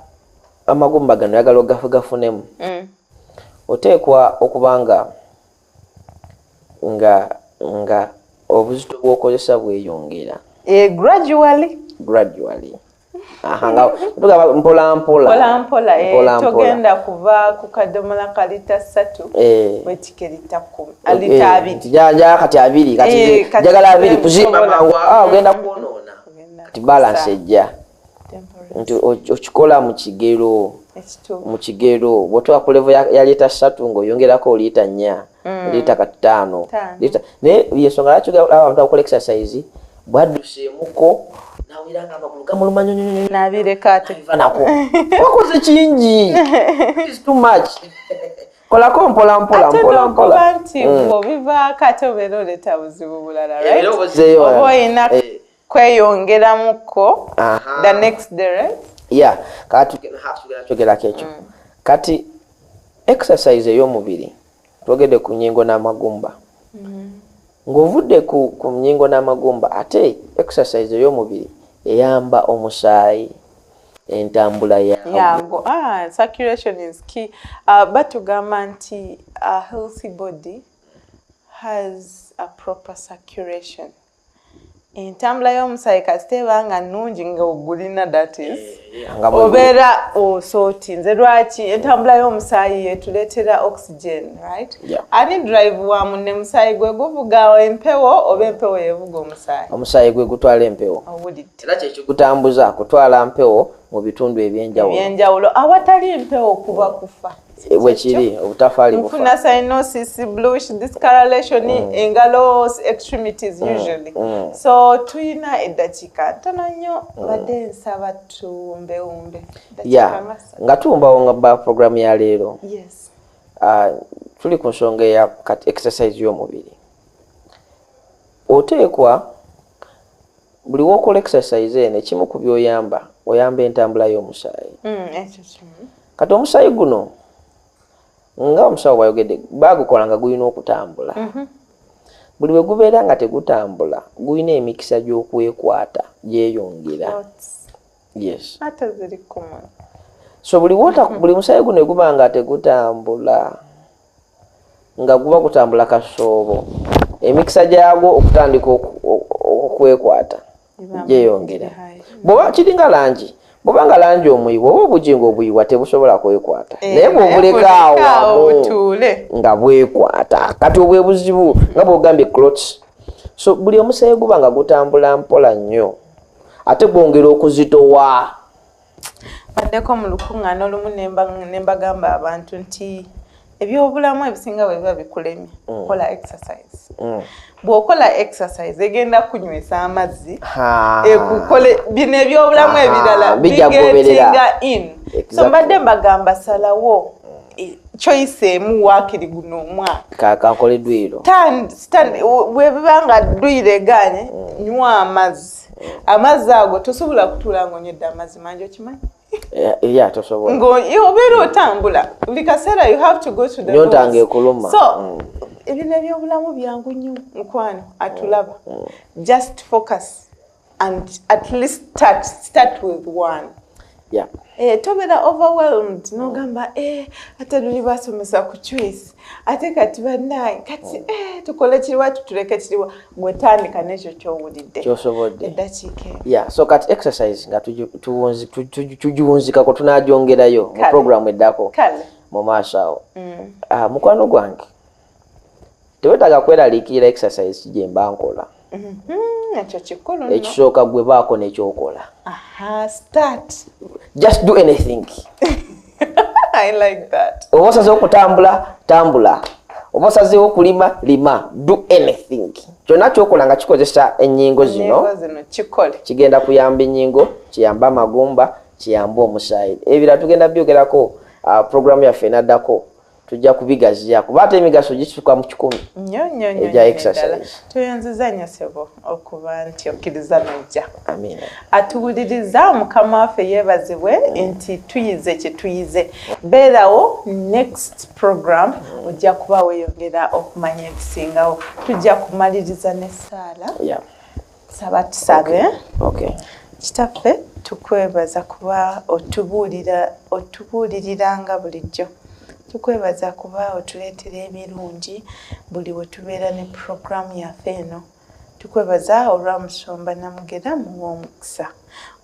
amagumba gano, oyagala ogafunemu, oteekwa okuba nga nga obuzito bw'okozesa bweyongera. Gradually. Gradually. Nga mpola mpola. Mpola mpola, togenda kuva ku kadomola ka lita 3 wetike lita 10, lita 2. Janja kati 2, kati njagala 2 kuzimba mangu, ogenda kwonoona. Kati balance ejja nti okikola mu kigero, mu kigero. Bw'otuuka ku level ya lita 3 ng'oyongerako lita 4, lita kati 5. Naye yensonga lwaki abantu bakola exercise, bwadduseemuko nawulira nga amagulu gamuluma nnyo nnyo nnyo, nabireka ate nako wakoze kingi, it's too much. Kolako mpola mpola mpola mpola. Ate n'okuba nti bw'obivaako ate obeera oleeta buzibu bulala, right? Oba olina kweyongeramuko the next day, right? Yeah, kati tugenda ekyo. Kati exercise ey'omubiri, twogedde ku nnyingo n'amagumba. Ng'ovudde ku nnyingo n'amagumba, ate exercise ey'omubiri eyamba omusaayi entambula yaagwo. Circulation is key. Batugamba nti a healthy body has a proper circulation. Entambula y'omusaayi kasita eba nga nnungi, nga ogulina, that is, obeera osooti. Nze lwaki entambula y'omusaayi yetuleetera oxygen, right? Ani drive wa munne? Musaayi gwe guvuga empewo oba empewo yevuga omusaayi? Omusaayi gwe gutwala empewo. Owulidde? Era kyekigutambuza kutwala mpewo mu bitundu ebyenjawulo. Ebyenjawulo. Awatali mpewo kuba kufa. Bwekiri, obutafaali bufa. Nfuna cyanosis, bluish discoloration, engalo, extremities usually. So tuyina eddakiika ntono nnyo, badde nsaba tuwumbewumbe. Nga tuwumbawo nga ba programu ya leero, tuli ku nsonga eya kati exercise y'omubiri. Oteekwa buli wokola exercise eno, ekimu ku byoyamba, oyamba entambula y'omusaayi. Kati omusaayi guno, nga omusawo bwayogedde, bagukola nga gulina okutambula. Buli bwe gubeera nga tegutambula, gulina emikisa gy'okwekwata gyeyongera. Yes. Ate ziri common. So buli wota, buli musaayi guno guba nga tegutambula, nga guba gutambula kasoobo, emikisa gyagwo okutandika okwekwata gyeyongera. Bw'oba kiringa langi, bw'oba nga langi omuyiwa oba obugingo obuyiwa, tebusobola kwekwata, naye bw'obuleka awo nga bwekwata. Kati obwe buzibu nga bw'ogambye clots. So buli omusaayi guba nga gutambula mpola nnyo, ate gwongera okuzitowa. Baddeko mu lukuŋŋaana olumu ne mbagamba abantu nti ebyobulamu ebisinga bwe biba bikulemye, kola exercise. Bw'okola exercise egenda kunywesa amazzi, ekukole bino ebyobulamu ebirala bigetinga in. So mbadde mbagamba salawo choice emu waakiri guno omwaka. Kankole dduyiro. Bwe biba nga dduyiro egaanye, nywa amazzi. Amazzi ago tosobola kutuula ng'onywedde amazzi mangi, okimanyi? Yeah, tosobola. Ng'obeera otambula buli kaseera, you have to go to the Nnyonta ng'ekuluma. So ebino ebyobulamu byangu nnyo, mukwano atulaba. Just focus. And at least start with one. Tobeera overwhelmed n'ogamba, ate luli basomesa ku choice, ate kati bannange kati tukole kiriwa, tutuleke kiriwa. Gwe tandika n'ekyo ky'owulidde. Kyosobodde. Eddakiika emu. Yeah, so kati exercise nga tugiwunzikako, tunagyongerayo mu program eddako mu maaso awo. Ah, mukwano gwange, tewetaaga kweraliikirira exercise ki gye mba nkola. Ekyo kikulu nno. Ekisooka, gwe baako nekyokola. Aha, start. Just do anything. I like that. Oba osazeewo okutambula, tambula. Oba osazeewo okulima, lima. Do anything, kyonna kyokola nga kikozesa ennyingo zino. Ennyingo zino, kikole. Kigenda kuyamba ennyingo, kiyambe amagumba, kiyambe omusaayi. Ebirala tugenda byogerako programu yaffe enaddako, tujja kubigaziya kuba ate emigaso gisuka mu 100 nnyo nnyo nnyo egya nnyo exercise. Ddala. Toyanziza nnyo ssebo okuba nti okkiriza n'ojja. Amiina. Atuwuliriza, Mukama waffe yeebazibwe nti tuyize kye tuyize. Beerawo next program, ojja kuba weeyongera okumanya ebisingawo. Tujja kumaliriza n'essaala. Saba tusabe. Okay. Kitaffe, tukwebaza kuba otubuulira, otubuuliriranga bulijjo. Tukwebaza kuba otuleetera ebirungi buli we tubeera ne puroguramu yaffe eno. Tukwebaza olwa Musumba Namugera, muwa omukisa.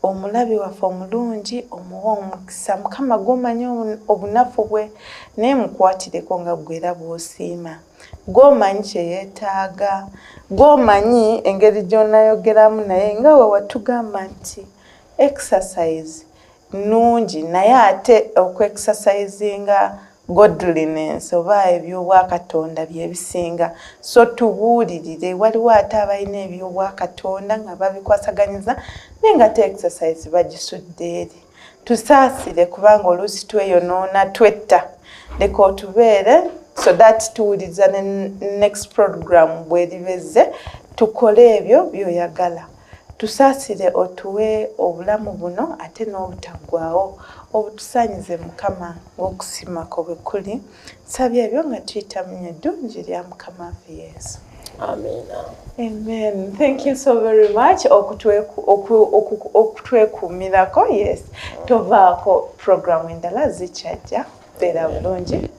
Omulabi waffe omulungi, omuwa omukisa. Mukama, gw'omanyi obunafu bwe, naye mukwatireko nga ggwe era bw'osiima. Gw'omanyi kye yeetaaga, gw'omanyi engeri gy'onayogeramu naye, nga we watugamba nti exercise nnungi, naye ate okuexercisinga godliness oba ebyobwakatonda byebisinga. So tubuulirire, waliwo ate abalina ebyobwakatonda nga babikwasaganyiza, naye nga te exercise bagisudde eri. Tusaasire kubanga oluusi tweyonoona, twetta. Leka otubeere so that tuwuliriza ne next program bweribeze, tukole ebyo byoyagala. Tusaasire, otuwe obulamu buno ate n'obutaggwawo, obutusaanyize Mukama ng'okusiimako bwe kuli. Nsabye ebyo nga tuyita mu nnya eddungi lya Mukama waffe Yesu. Amiina. Amen. Thank you so very much okutwekuumirako. Yes, tovaako, programu endala zikyajja. Beera bulungi.